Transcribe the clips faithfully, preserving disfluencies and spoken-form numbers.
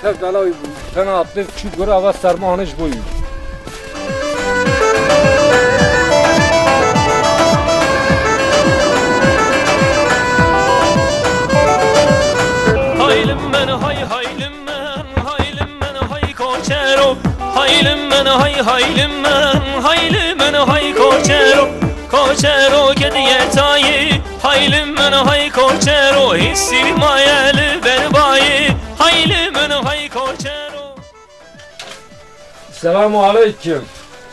Ev bela wî bû. Tena atlê çû gora va serma hanê ji bo wî. Haylim men, hay haylim men, haylim men, hay koçero. Haylim men, hay haylim men, haylim men, hay koçero. Koçero kediye tayî. Haylim men, hay koçero, hissî maye li ber bayî. Haylim men, hay koçero. Selamu aleykim.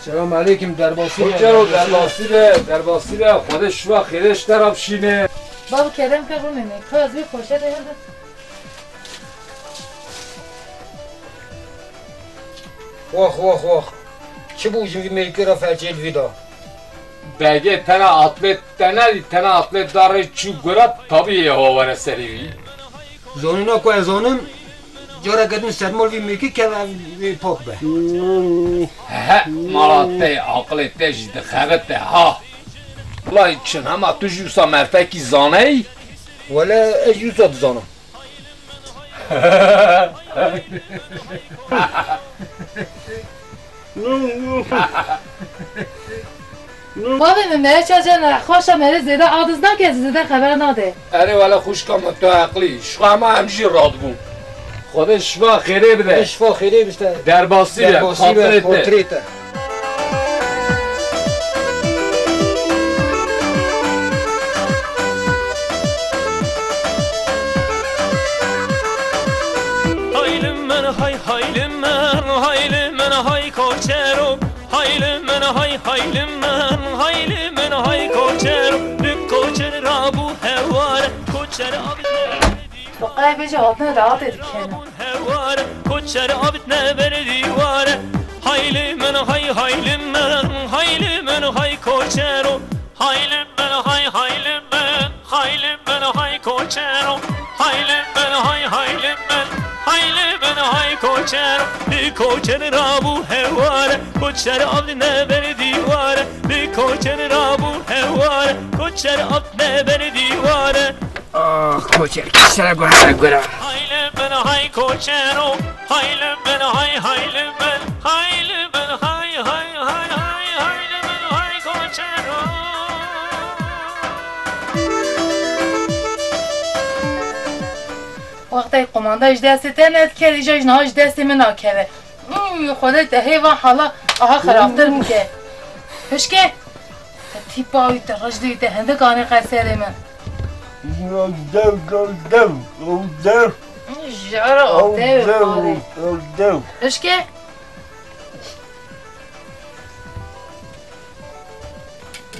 Selamu aleykim, derbasî be. Koçero, derbasî be, derbasî be. Xwedê şiva xêrê ji te re bişîne. Bab kerem ke rûnê me. Ka ez vê poşetê hildim. Wax, wax, wax. Çi bû ji vî mêrikê re ferçê li vî da? Begê tena atlê te nedî, tena atlê darê çû gura tabî yê ho were serî wî. Zanîna ku ez zanim, careke din sermal vî mêrikê keve ev wê pak be. He, mala te, aqilê te jî dixebite ha. Wela çin hema tu jî wisa merfekî zaneyî? Wele ez jî wisa dizanim. Bavê min, me çaca nexweşa me rê zêde adiz nake, zêde xeber nade. Erê wele xwişka min, tu heqlî. Ji xwe hema em jî radibûn. Xwedê şifa xêrê bide. Şifa xêrê biste. Derbasî be, derbasî be, xatirê te. Xatirê te. Haylim men, hay haylim men, haylim men, hay koçero. Haylim men, hay haylim men, haylim men, hay koçero. Li koçer rabû heware, koçer abî. Tu qey bêje hatine de hatê dikene. Heware, koçer abît ne ber dîware. Hayli men, hay hayli men, hayli men, hay koçero. Hayli men, hay hayli men, hayli men, hay koçero. Hayli men, hay hayli men, hayli men, hay koçero. Li koçer rabû heware, koçer abît ne ber dîware. Li koçer rabû heware, koçer abît ne ber dîware. Ah, koçer, kişere gora gora. Hayli bin hay koçero, hayli bin hay, hayli bin, hayli bin hay, hay, hay, hay, hayli bin hay koçero. Wextê qumanda ji destê te nedikeve, îja ji niha ji destê min nakeve. Uy, Xwedê te hê van hala aha xerabtir bike. Hişke. Te tîpa wî, te rijdê wî, te hindik anî qey serê min. Dev, dev, dev, dev. Ji ara avdeyê parê. Dev. Hişke.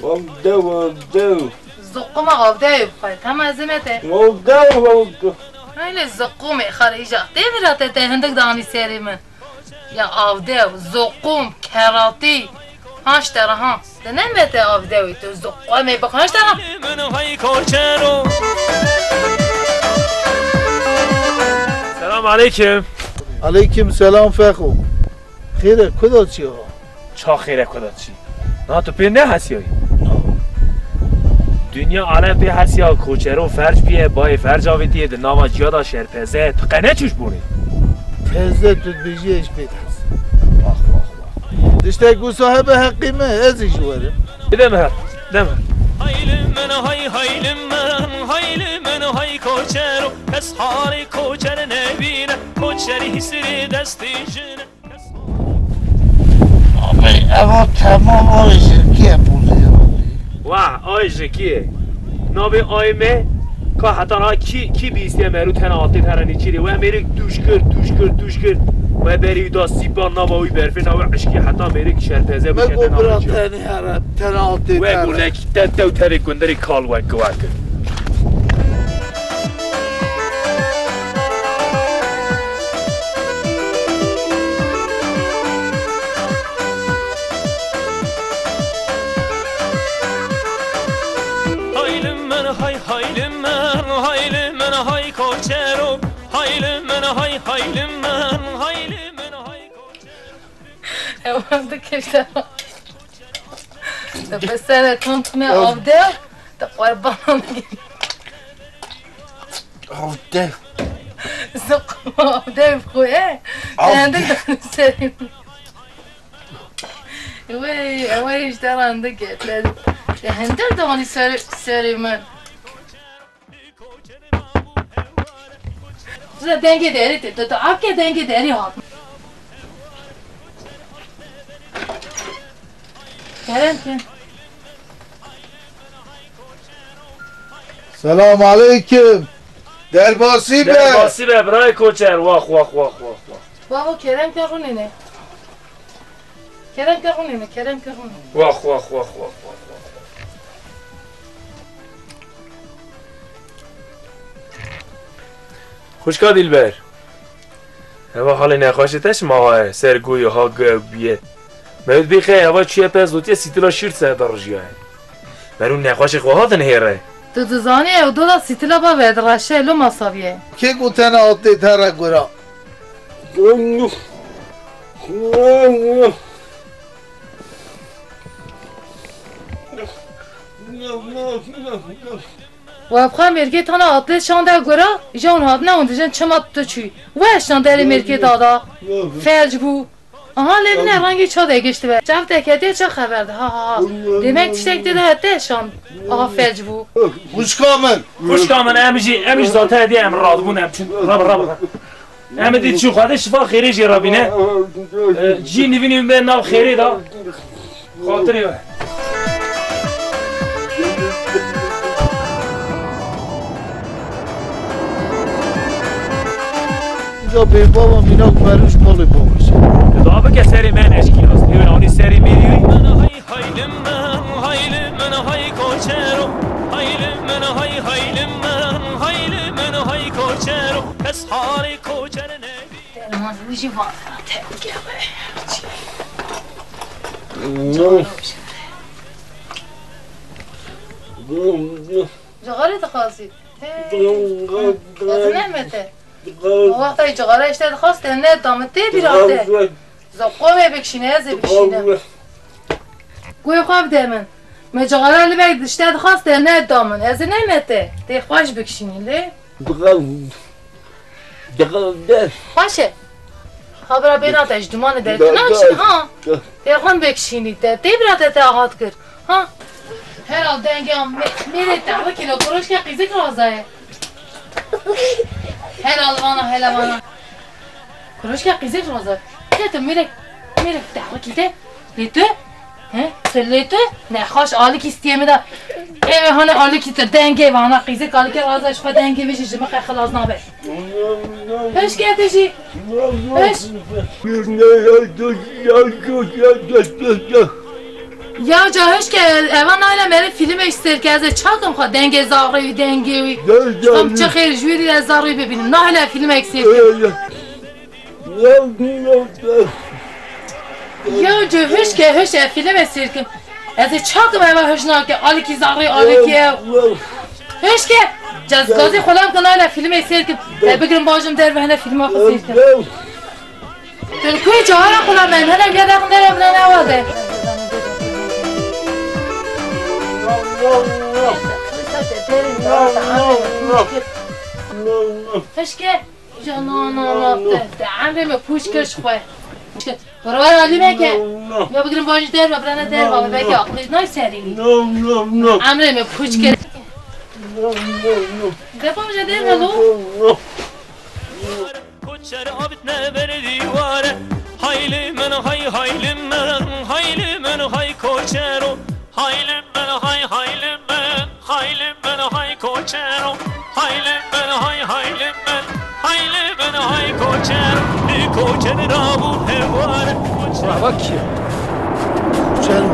Avdew, avdew. Zoquma avdeyê bixwe, tema ez ê me te. Avdew, avdew. Hele zoqumê xarê îja. Tê vira te, te hindik danî serê min. Ya avdew, zoqum, keratî. Haşt tera ha. Te ne me te avdewê, tu zoqumê bixwe, haşt tera. Selam aleyküm. Aleyküm selam Fexo. Xêr e, ku da çi ha? Ça xêr e, ku da çi? Na tu pê nehesiyayî? Na. Dinya alem pê hesiya, koçero ferc bîye, bayê ferc avêtiye, di nava ciya da şerpeze ye. Tu qe neçûş bonê? Teze tu dibêjî ez pê dihesim. Bax, bax, bax. Tiştek wisa hebe heqî me, ez ê jî werim. Bide me her, de me. Hayli men, hay, hayli men, hayli men, hay koçero. Kes halê koçer nebîne, koçer hîsirê destê jine. Abi, eva temam ay jirkiye pozê abi. Wah, ay jirkiye. Navê ay me, ka heta ra kî, kî bîstiye meru tena altê tera nêçîrê. We mêrik tûş kir, tûş kir, tûş kir. We berî da sîpa nava wî berfê nava eşkî heta mêrik şerpeze bike. Me go bira tenê here, tena altê tera. We go lek te tew terê gunderê kal we giwa kir. Haylim men, hay haylim men, haylim men, hay koçero. Haylim men, hay haylim men, haylim men, hay koçero. Ewan dikişte. Te besene tun tune avde, te qurban. Avde. Ziqo, dev xwe, e. Av. Te hindik dixin serê min. Wey, ew ê ji te re hindik e. Te, te hindik dixin serê, serê min. Dengê derî te, tu, tu avke dengê derî hat. Kerem ke. Selam aleyküm. Derbasî be. Derbasî be, birayê Koçer. Wax, wax, wax, wax, wax. Bavo, kerem ke rûnê ne. Kerem ke rûnê ne, kerem ke rûnê ne. Wax, wax, wax, wax, wax, wax. Xwişka Dilber. Heva halê nexweşê te çima waye? Ser goyê ha gew biye. Mewt bê qey heva çûye pez dotiye sîtila şîr ser de rijiyaye. Merû nexweşê xwe hatin hêre. Tu dizanî ew dola sîtila ba vedireşe lo masaviye. Kê ku tena atê te re gura? Webxa mêrgê tana atlê şande gura, îja hûn hatine hûn dijin çima tu çûyî. We şande lê mêrgê dada. Felc bû. Aha lê bine rengê ça de gişti be. Çav te ketiye ça xeber de. Ha, ha, ha. Demek tiştek tê de hete şand. Aha felc bû. Xwişka min. Xwişka min em jî, em jî zaten hediye em radibûn em çin. Rab, rab, rab. Em dî çû Xwedê şifa xêrê jê re bîne. E, cî nivînî me nav xêrê da. Xatirê we. Ca bê bava mînak merû ji malê bavêje. Tu da bike serê me neşkî rast. Ew anî serê me diwî. Haylim men, haylim men, hay koçero. Haylim men, hay, haylim men, haylim men, hay koçero. Kes harê koçer nebî. Derman wî jî van tevgere. Cixarê dixwazî? Hey. Xwazî nemete. O wexta cixara işte dixwaz te ne da min tê bîra te. Zoqomê bikişîne, ez ê bikişînim. Guhê xwe bide min. Me cixara li bek dişte dixwaz te ne da min. Ez ê neme te. Tê xweş bikişînî lê. Dixwaz. Dixwaz. Baş e. Ha bira bêna te ji dumanê derê tu naçî ha. Tê xwe bikişînî te. Tê bira te te ahat kir. Ha. Herhal dengê me-, mêrê te xwe kîlo kuroşke qîzik razaye. Hela li vana, hela vana. Kuroşka qîzek roza. Te tu mêrek, mêrek dewikî te. Lê tu? He? Tu lê tu? Nexweş alikî stiyê min de. Eve hane alikî tu dengê vana qîzek alikê roza ji xwe dengê min jî ji min qe xilas nabe. Hişke tu jî. Hiş. Ya ca hişke eva nayla mere fîlmek sêr ke ez ê çakim xwe dengê zarê wî dengê wî. Tam çi xêr ji wî dî ez zarê wî bibînim. Nahêle fîlmek sêr ke. Ya ca hişke hiş e fîlmek sêr kim. Ez ê çakim eva hiş nake. Alikî zarê alikî ev. Hişke. Cezgazê xulam ke nayla fîlmek sêr kim. Te bigirim bajim derve hene fîlma xwe sêr kim. Tu li ku yî cihara xwe la me, hene vêya derxin derve bila newa de. Hişke, ja na na na, te, te emrê me pûç kir ji xwe. Birwara lî meke. Ya bigirin bajî derve, bila ne derve, belkî aqilî nayê serî. Emrê me pûç kir. Defa bije derve lo. Koçer avitne ber dîware. Hayli min hay, hayli min, hayli min hay koçero. Hayli min hay, hayli min, hayli min hay koçero. Hayli min hay, hayli min, hayli min hay koçero. Li koçer rabû heware. Koçer. Ava kî ye? Koçer.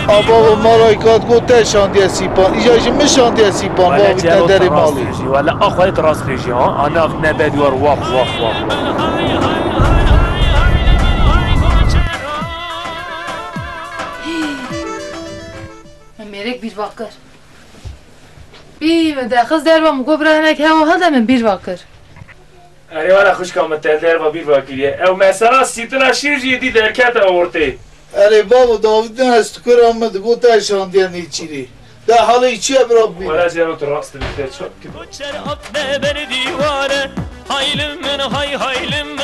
Ava o malay kat got te şandiye sîpan. Îja jî min şandiye sîpan. Wele bavî te derê malî. Wele axwayê tu rast bêjî ha. Ane avitine bedwar wax wax wax wax. Min mêrek bîr va kir. Bî min dexiz derva min got bira hinek hewa hilde min bîr va kir. Erê wele xwişka min te derva bîr va kiriye. Ew mesela sîtila şîr jî dî derkete ortê. Erê bavo, Davîdin ez tu kira min digot te şandiye nêçîrî. Ya halê çi ye bira bî? Wala cero tu rast dibî te çap. Koçer atne ber dîware. Haylim min hay haylim